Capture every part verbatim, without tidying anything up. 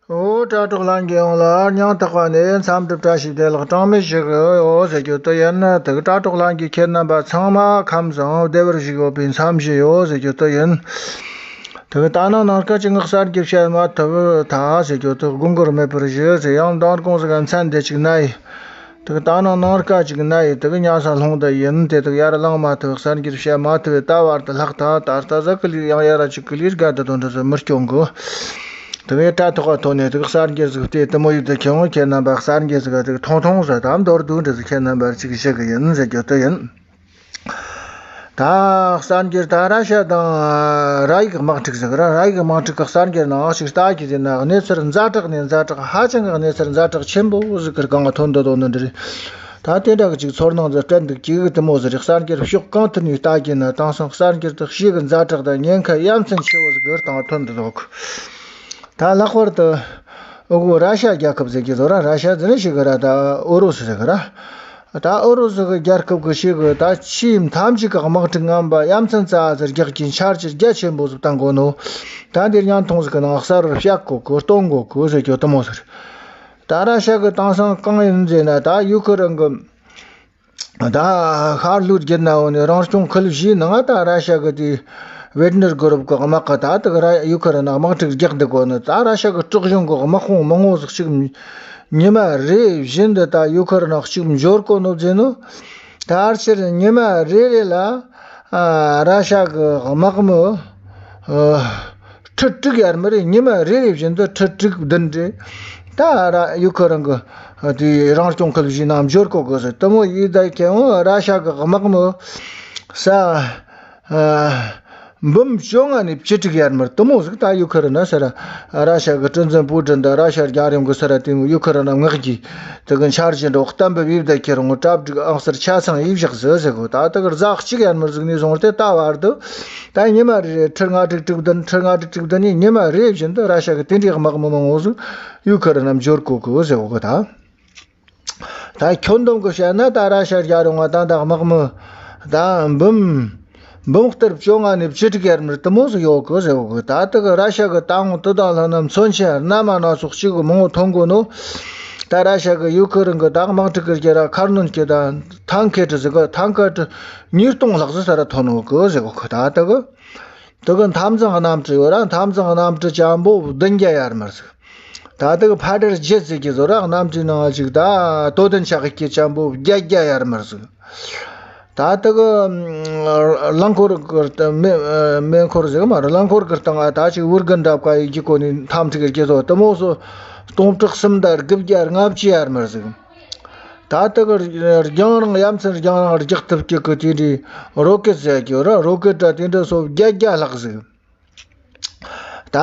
འོ། དྲ་གྲོགས་ལྷན་རྒྱས་ཡོངས་ལ་སྙིང་ཐག་པ་ནས་འཚམས་འདྲི་བཀྲ་ཤིས་བདེ་ལེགས་གྲངས་མེད་ཞུ་གི་ཡོད་ཟེར་རྒྱུ་དེ་ཡིན། དེ་གི་དྲ་གྲོགས་ལྷན་རྒྱས་ཁྱེད་རྣམ་པ་ཚང་མ་ཁམས་བཟང་བདེ་བར་བཞུགས་ཡོད་པའི་འཚམས་ཞུ་ཡོད་ཟེར་རྒྱུ་དེ་ཡིན། དེ་གི་ད་ནངས་ནངས་ཀ་ཅིག་ངས་གསར་འགྱུར་བཤད་མ་ཐུབ་ཐལ་ཟེར་རྒྱུ་དེ་དགོངས་འགལ་མེད་པར་ཞུ་ཟེར། ཡང་མདང་དགོང་ཟིག་ག་མཚན་འདི་ཅིག་ན་ཡི། དེ་གི་ད་ནངས་ནངས་ཀ་ཅིག་ན་ཡི། དེ་གི་ཉལ་ས་ལྷུང་བསྡད་ཡིན། དེ་དག་ཡར་ལངས་མ་ཐུབ། གསར་འགྱུར་བཤད་མ་ཐུབ། ད་བར་དུ་ལྷག་ཐལ། ད་ལྟ་ཟ་ཀི་ལི་ཡང་ཡར་ཅིག་ཀི་ལིར་དགའ་དུ་དོན་དུ་མི་སྐྱོང་གི། དེ་གི་དྲ་ཐོག་ག་ཐོན་ནས་དེ་གི་གསར་འགྱུར་ཟིག་བལྟས་དེ་མོ་ཡོད་དེ། ཁྱེད་ངོ་ཁྱེད་རྣམ་པ་གསར་འགྱུར་ཟིག་ག་དེ་གི་ཐུང་ཐུང་ཟིག་དང་མདོར་བསྡུས་འདྲ་ཟིག་ཁྱེད་རྣམ་པར་ཅིག་ཞུ་གི་ཡིན་ཟེར་རྒྱུ་དེ་ཡིན། ད་གསར་འགྱུར་ད་ར་ཤ་དང་ར་ཡིག་དམག་འཁྲུག་ཟེར་གི་ར། ར་ཡིག་དམག་འཁྲུག་གི་གསར་འགྱུར་ནང་ཞིག་ལྟ་རྒྱུ་དེ་ན་གནས་ཚུལ་ཛ་དྲག་ནས་ཛ་དྲག་ཧ་ཅང་གི་གནས་ཚུལ་ཛ་དྲག་ཆེན་པོ་ཟིག་གི་སྒང་ཐོན་འདུག་དོ་ནི་འདྲ་རེད། ད་དེ་འདྲ་གི་ཅིག་ཚོར་སྣང་ཟིག་སྤྲད་འདུག་ཅིག་གི་དེ་མོ་ཟིག་རེད། གསར་འགྱུར་ཕྱོགས་གང་ཐད་ནས་ལྟ་རྒྱུ་ན་དེང་སང་གསར་འགྱུར་དེ་ཞེ་གི་ཛ་དྲག་དང་ཉེན་ཁ་ཡ་མཚན་ཆེ་བོ་ཟིག་གི་སྟེང་ཐོན་འདུག་ད་ལྷག་པར་དུ་ཨོ་གོ་ར་ཤ་རྒྱལ་ཁབ་ཟེར་གི་ཟོ་ར། ར་ཤ་ཟེར་ནི་ཞིག་གི་ར། ད་ཨུ་རུ་སུ་ཟེར་གི་ར། ད་ཨུ་རུ་སུ་གི་རྒྱལ་ཁབ་གི་ཞིག་གི་ད་ཆེས་མཐའ་མཇུག་གི་དམག་འཁྲུག་ངན་པ་ཡ་མཚན་ཙ་ཟིག་རྒྱག་གི་འཆར་གཞི་རྒྱ་ཆེན་པོ་ཟིག་བཏང་གོ་ནོ། ད་འདིར་ཉན་ཐོང་ཟིག་གི་ནང་གསར་བར་བཤད་གོ་གི་སྟོན་གོ་གི་ཟེར་གྱི་དེ་མོ་ཟིག་ད་ར་ཤ་གི་དེང་སང་གང་ཡིན་ཟེར་ན་ད་ཡུ་ཁུ་རེན་གི་ད་ཤར་ལྷོའི་རྒྱུད་ན་འོ་ནས་རང་སྐྱོང་ཁུལ་བཞིའི་ནང་ད་ར་ཤ་གི་དེ་ཝེག་ནར་གུ་རུབ་གི་དམག་གི་ད་དེ་གི་ར་ཡུ་ཁུ་རེན་ན་དམག་འཁྲུག་རྒྱག་འདུག་གོ་ནི། ད་ར་ཤ་གི་དྲག་གཞུང་གི་དམག་དཔུང་མང་བོ་ཟིག་ཅིག་ཉི་མ་རེ་བཞིན་དུ་ད་ཡུ་ཁུ་རེན་ན་ཅིག་འབྱོར་གོ་ནོ་ཟེར་ནོ། ད་ཕྱིར་ཉི་མ་རེ་རེ་ལ་ཨ་ར་ཤ་གི་དམག་མི་ཨ་ཁྲི་དྲུག་ཡར་མར་རེ། ཉི་མ་རེ་རེ་བཞིན་དུ་ཁྲི་དྲུག་བདུན་རེ་ད་ར་ཡུ་ཁུ་རེན་གི་དེ་རང་སྐྱོང་ཁུལ་བཞིའི་ནང་འབྱོར་གོ་གི་ཟེར། དེ་མོ་ཡིན་ད་ཁྱེད་འོ་ར་ཤ་གི་དམག་མི་ས་ཨ་འབུམ་བཅོ་ལྔ་ནས་བཅུ་དྲུག་ཡར་མར་དེ་མོ་ཟིག་ད་ཡུ་ཁུ་རེན་ན་ཟེར། ར་ཤ་གི་སྲིད་འཛིན་པུ་ཏིན་དང་ར་ཤ་རྒྱལ་ཡོངས་གི་ཟེར་དེ་མོ་ཡུ་ཁུ་རེན་ན་མངགས་ཀྱི་དེ་གི་འཆར་གཞི་འགྲོ་གཏན་འབེབས་ཡིན་ད་ཁྱེད་རང་གྲ་སྒྲིག་ཨང་གསར་ཆ་ཚང་ཡིན་བཞག་ཟེར་ཟེར་གོ། ད་དེ་གི་གཟའ་གཅིག་ཡར་མར་ཟིག་ནས་བཟུང་སྟེ་ད་བར་དུ་ད་ཉི་མ་རེ་རེ་ཁྲི་ལྔ་དྲུག་དྲུག་བདུན། ཁྲི་ལྔ་དྲུག་དྲུག་བདུན་ནས་ཉི་མ་རེ་བཞིན་དུ་ར་ཤ་གི་དེ་འདྲའི་དམག་མི་མང་བོ་ཟིག་ཡུ་ཁུ་རེན་ན་འབྱོར་གོ་གི་ཟེར་གོ་གི་ད། ད་ཁྱོན་བསྡོམས་གི་བཤད་ན་ད་ར་ཤ་རྒྱལ་ཡོངས་ད་ད་དམག་མི་ད་འབུམ་འབུམ་གཏེར་བཅོ་ལྔ་ནས་བཅུ་དྲུག་ཡར་མར་དེ་མོ་ཟིག་ཡོད་གི་ཟེར་གོ་གི། ད་དེ་གི་ར་ཤ་གི་ད་འོང་དེ་དང་ལྷན་ན་མཚོན་ཆ་སྣ་མ་སྣ་ཚོགས་ཅིག་མང་བོ་ཐོན་གོ་ནོ། ད་ར་ཤ་གི་ཡུ་ཁུ་རེན་གི་ད་དམག་འཁྲུག་གི་རྒྱུ་ར་ཁར་ནོན་གི་ད་ཐང་ཁེ་ཏྲི་ཟིག་གི་ཐང་ཁེ་ཏྲི་ཉིས་སྟོང་ལྷག་ཟིག་ས་ར་ཐོན་ནོ་གི་ཟེར་གོ་གི། ད་དེ་གི་དེ་གི་འཐབ་འཛིང་གནམ་གྲུ་ཡོད་ར། འཐབ་འཛིང་གནམ་གྲུ་ཅན་པོ་བདུན་བརྒྱ་ཡར་མར་ཟིག་ད་དེ་གི་ཕ་ཌར་ཇེཊ་ཟེར་གི་ཟོ་ར། གནམ་གྲུའི་ནང་ཅིག་ད་དོ་དན་ཆག་གི་ཅན་པོ་བརྒྱད་བརྒྱ་ཡར་མར་ཟིག་ད་དེ་གི་རླངས་འཁོར་གི་སྟེང་མེ་མེ་འཁོར་ཟེར་གི་མ་རེད། རླངས་འཁོར་གི་སྟེང་ད་ཅིག་འུར་གི་འདྲ་བཀའ་ཡི་གི་གོ་ནི་འཐབ་འཁྲུག་གི་ཟོ་དེ་མོ་སོ་སྟོང་ཕྲག་གསུམ་དང་དགུ་བརྒྱ་ལྔ་བཅུ་ཡར་མར་ཟིག་ད་དེ་གི་རྒྱང་རིང་ཡ་མཚན་རྒྱང་རིང་རྒྱག་ཐུབ་ཀྱི་གི་དེ་འདྲའི་རོ་ཀེད་ཟེར་གི་ར། རོ་ཀེད་འདྲ་དེ་འདྲ་སོ་བརྒྱད་བརྒྱ་ལྷག་ཟིག་ད་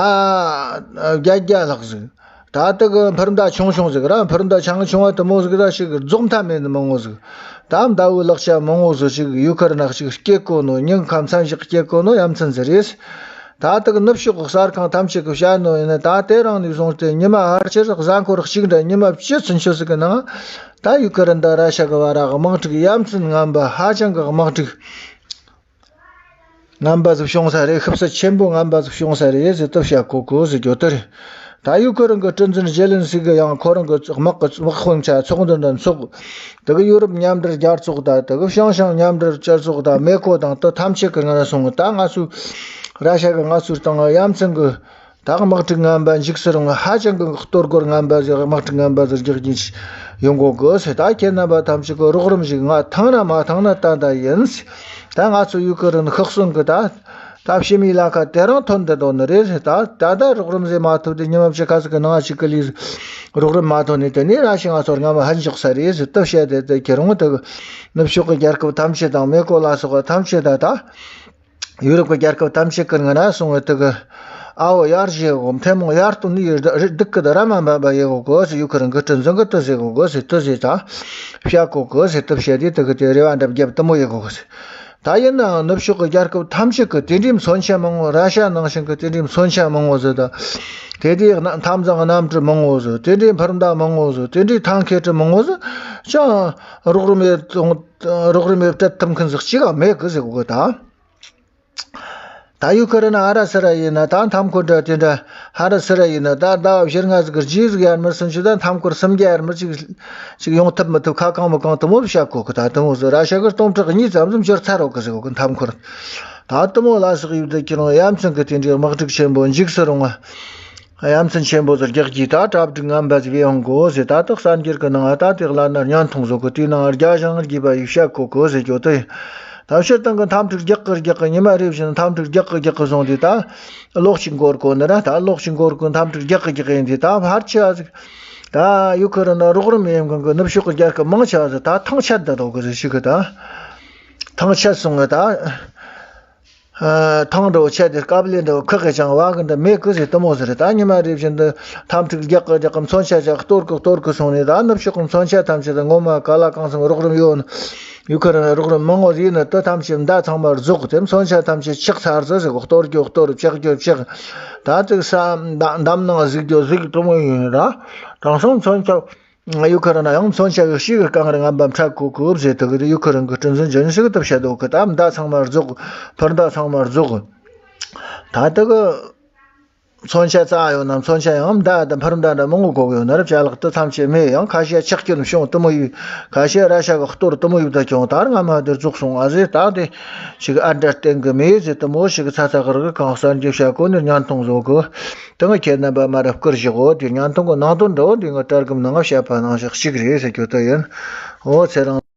བརྒྱད་བརྒྱ་ལྷག་ཟིག་ད་དེ་གི་འཕུར་མདའ་ཆུང་ཆུང་ཟིག་ར། འཕུར་མདའ་ཆུང་ཆུང་བ་དེ་མོ་ཟིག་ད་ཞིག་རྫོགས་མཐའ་མེད་ནི་མང་བོ་ཟིག་ད་མདའ་བོའི་ལག་ཆ་མང་བོ་ཟིག་ཞིག་ཡུ་ཁུ་རེན་ན་ཞིག་སྐྱེལ་གོ་ནོ། ཉེན་ཁ་མཚན་བཞག་སྐྱེལ་གོ་ནོ་ཡ་མཚན་ཟིག་རེད། ད་དེ་གི་ནུབ་ཕྱོགས་གི་གསར་ཁང་ཐམས་ཅད་གི་བཤད་ནོ་ཡིན་ན། ད་དེ་རིང་ནས་བཟུང་སྟེ་ཉི་མ་ཕལ་ཆེར་གཟའ་འཁོར་གཅིག་འདྲ་ཉི་མ་བཅུ་ཚུན་ཆད་ཟིག་གི་ནང་ད་ཡུ་ཁུ་རེན་དང་ར་ཤ་གི་བར་གི་དམག་འཁྲུག་ཡ་མཚན་ངན་པ་ཧ་ཅང་གི་དམག་འཁྲུག་ངན་པ་ཟིག་བྱུང་ས་རེད། ཤི་གསོན་ཆེན་པོ་ངན་པ་ཟིག་བྱུང་ས་རེད་ཟེར་དེ་བཤད་གོ་གི་ཟེར་རྒྱུ་དེ་རེད། ད་ཡུ་ཁུ་རེན་གི་སྲིད་འཛིན་ཇེ་ལིན་སི་གི་ཡང་ཁོ་རང་གི་དམག་གི་དམག་དཔོན་ཆ་ཚོགས་འདུ་འདྲ་འཚོགས། དེ་གི་ཡུ་རོབ་མཉམ་འབྲེལ་རྒྱལ་ཚོགས་དང་དེ་གི་ཤང་ཤང་མཉམ་འབྲེལ་རྒྱལ་ཚོགས་དང་མེ་ཁོ་དང་དེ་ཐམས་ཅད་ཀྱིས་ང་ར་སོང་ད་ང་ཚོའི་ར་ཤ་གི་ང་ཚོའི་སྟེང་ཡ་མཚན་གི་ད་དམག་འཁྲུག་ངན་པ་འཇིགས་སུ་རུང་བ་ཧ་ཅང་གི་གཏོར་རྒོལ་ངན་པ་ཟིག་དམག་འཁྲུག་ངན་པ་ཟིག་རྒྱག་རྒྱུ་ཡོང་གོ་གི་ཟེར། ད་ཁྱེད་རྣམ་པ་ཐམས་ཅད་ཀྱི་རོགས་རམ་ཞིག་ང་ཐང་ན་མ་ཐང་ན་ཏན་ཏན་ཡིན། ད་ང་ཚོ་ཡུ་ཁུ་རེན་ཤི་གསོན་གི་ད་ད་ཕྱི་མའི་ལ་ཁ་དེ་རིང་ཐོན་དེ་དོ་ནི་རེད་ཟེར། ད་ད་ད་རོགས་རམ་ཟེར་མ་ཐུབ་དེ་ཉི་མ་བཅུ་ཁ་ཟིག་གི་ནང་ཞིག་གི་ལས་རོགས་རམ་མ་ཐོན་ནི་དེ་ནས་ར་ཤི་ང་ཚོར་སྔ་མ་ཧན་འཇོག་ས་རེད་ཟེར་དེ་བཤད་དེ། དེ་ཁྱེད་རང་དེ་གི་ནུབ་ཕྱོགས་ཀྱི་རྒྱལ་ཁབ་ཐམས་ཅད་དང་མེ་ཁོ་ལ་སོགས་པ་ཐམས་ཅད་ད་ད། ཡུ་རོབ་ཀྱི་རྒྱལ་ཁབ་ཐམས་ཅད་ཀྱིས་ང་ར་སོང་བའི་དེ་གི་ཨ་བོ་ཡར་བཞེས་གོ། ཐལ་མོ་ཡར་གཏོང་ནི་ཡོད་རེད། སྡུག་གི་དེ་ར་མ་འབབ་པ་ཡེ་གོ་གོ་ཟེར། ཡུ་ཁུ་རེན་གི་སྲིད་འཛིན་གི་དེ་ཟེར་གོ་གོ་ཟེར། དེ་ཟེར་ད་བཤད་གོ་གོ་ཟེར། དེ་བཤད་དེ་དེ་གི་དེ་རེ་བ་འདྲ་བརྒྱབ་དེ་མོ་ཡེ་གོ་གོ་ཟེར། ད་ཡིན་ནའང་ནུབ་ཕྱོགས་ཀྱི་རྒྱལ་ཁབ་ཐམས་ཅད་ཀྱིས་དེ་འདྲའི་མཚོན་ཆ་མང་བོ། ར་ཤ་ནང་བཞིན་གྱི་དེ་འདྲའི་མཚོན་ཆ་མང་བོ་ཟེར། ད་དེ་དེའི་འཐབ་འཛིང་གནམ་གྲུ་མང་བོ་ཟེར། དེ་འདྲའི་འཕུར་མདའ་མང་བོ་ཟེར། དེ་འདྲའི་ཐང་ཁེ་ཏྲི་མང་བོ་ཟེར། ཅང་རོགས་རམ་ཡེ་གཏོང་རོགས་རམ་ཡེ་སྤྲད་ཐུབ་མཁན་ཟིག་གཅིག་ཀ་མེད་གི་ཟེར་གོ་གི་ད། ད་ཡུ་ཁུ་རེ་ན་ཨ་ར་སི་ར་ཡིན་ན་ད་མཐའ་འཁོར་འདྲ་དེ་འདྲ་ཧ་ར་སི་ར་ཡིན་ན་ད་ཟླ་བ་བཞི་ལྔ་ཟིག་གི་རྗེས་ཟིག་ཡར་མར་སུམ་ཅུ་ད་མཐའ་འཁོར་སུམ་བརྒྱ་ཡར་མར་ཅིག་ཅིག་ཡོང་ཐུབ་མི་ཐུབ་ཁ་གང་མི་གང་དུ་མོ་བཤད་གོ་གི། ད་དུ་མོ་ཟིག་ར་ཤ་གི་སྟོང་ཕྲག་གཉིས་ཙམ་ཟིག་འབྱོར་ཚར་རོ་གི་ཟིག་གོ་གི་མཐའ་འཁོར། ད་དུ་མོ་ལ་སོགས་ཡུལ་དུ་ཁྱེད་རང་ཡ་མཚན་གི་དེ་འདྲའི་དམག་འཁྲུག་ཆེན་པོ་འཇིགས་སུ་རུང་བ། ཡ་མཚན་ཆེན་པོ་ཟིག་རྒྱག་གི་ད་གྲ་སྒྲིག་ངན་པ་ཟིག་ཡོང་གོ་ཟེར། ད་དག་གསར་འགྱུར་གི་ནང་ད་དེ་བླ་ན་བརྙན་ཐུང་བཟོ་གི་དེའི་ནང་རྒྱ་ཞང་རྒྱས་པ་ཡིས་བཤད་གོ་གོ་ཟེར་གྱོ་དེ། ད་སྤྱིར་བཏང་གི་འཐབ་འཁྲུག་རྒྱག་གི་རྒྱག་གི་ཉི་མ་རེ་བཞིན་འཐབ་འཁྲུག་རྒྱག་གི་རྒྱག་གི་སོང་དུས་ད་ལོག་ཅིག་འགོར་གོ་ནི་ར། ད་ལོག་ཅིག་འགོར་གོ་འཐབ་འཁྲུག་རྒྱག་གི་རྒྱག་གི་ཡིན་དུས་ད་ཕར་ཆེ་བ་ཟིག་ད་ཡུ་ཁུ་རེ་ན་རོགས་རམ་ཡེམ་གང་གི་ནུབ་ཕྱོགས་གི་རྒྱལ་ཁབ་མང་ཆེ་བ་ཟིག་ད་ཐང་ཆད་ད་དོ་གི་ཟིག་ཤི་གི་ད་ཐང་ཆད་སོང་གི་ད། ཐང་འདྲ་བོ་ཆད་དེ་དཀའ་ལས་འདྲ་བོ་ཁག་གི་ཅང་བ་གི་འདྲ་མེད་གི་ཟེར་དུ་མོ་ཟེར། ད་ཉི་མ་རེ་བཞིན་དུ་འཐབ་འཁྲུག་རྒྱག་གི་རྒྱག་གི་མཚོན་ཆ་ཅག་གཏོར་གི་གཏོར་གི་སོང་ནས། ད་ནུབ་ཕྱོགས་གི་མཚོན་ཆ་ཐམས་ཅད་ད་ངོ་མ་ག་ལ་གང་འཚམ་རོགས་རམ་ཡོད་ན། ཡུ་ཁུ་རེ་ན་རོགས་རམ་མང་བོ་ཡིན་ན་དུ་ཐམས་ཅད་མདའ་ཚང་མ་རྫོགས་དེ་མཚོན་ཆ་ཐམས་ཅད་ཆག་ཚར་ཟེར་ཟེར་གོ་གཏོར་རྒྱུ་གཏོར་བཅག་རྒྱུ་བཅག་ད་ཙིག་ས་འདམ་ནང་གཟིག་རྒྱུ་གཟིག་དུ་མོ་ཡིན་ར། དྲང་སྲོང་མཚོན་ཆ། ཡུ་ཁུ་རེ་ན་ཡང་མཚོན་ཆ་གི་ཤི་གི་རྐང་རེ་ངན་པ་འཕྲད་གོ་གི་ཟེར་དུ་གི་ཡུ་ཁུ་རེ་ན་གི་སྲིད་འཛིན་ཇོན་སི་གི་ཏུ་བཤད་དོ་གི་ད་མདའ་ཚང་མ་རྫོགས། འཕུར་མདའ་ཚང་མ་རྫོགས། ད་དུ་གི་མཚོན་ཆ་རྩ་ཡོད་ན་མཚོན་ཆ་ཡང་མདའ་དང་འཕུར་མདའ་འདྲ་མང་བོ་གོ་གི་ཡོད་ན་ར་ཅ་ལག་དུ་ཐམས་ཅད་མེད། ཡང་ཁ་ཤས་ཆག་སྐྱོན་བྱུང་དུ་མོ་ཡུ་ཁ་ཤས་ར་ཤ་གི་གཏོར་དུ་མོ་ཡུ་ད་ཀྱང་ད་ར་ང་མ་དེར་རྫོགས་སོང་ཨ་ཟེར། ད་དེ་ཞིག་ཨ་འདྲ་བསྟན་གི་མེད་ཟེར་དུ་མོ་ཞིག་ཚ་ཚ་གི་རི་གི་གང་གསར་འགྱུར་བྱ་གོ་ནི་བརྙན་ཐུང་བཟོ་གི། དེ་ང་ཁྱེད་རྣམ་པ་མ་རབས་བསྐུར་བཞག་འོ་དེ་བརྙན་ཐུང་གི་ནང་དོན་འདྲ་བོ་འདི་ང་གྲལ་རྒྱུན་ནང་བཤད་པ་ནང་བཞག་གཅིག་རེད་ཟེར་རྒྱུ་དེ་ཡིན། འོ་ཚེ་རིང་།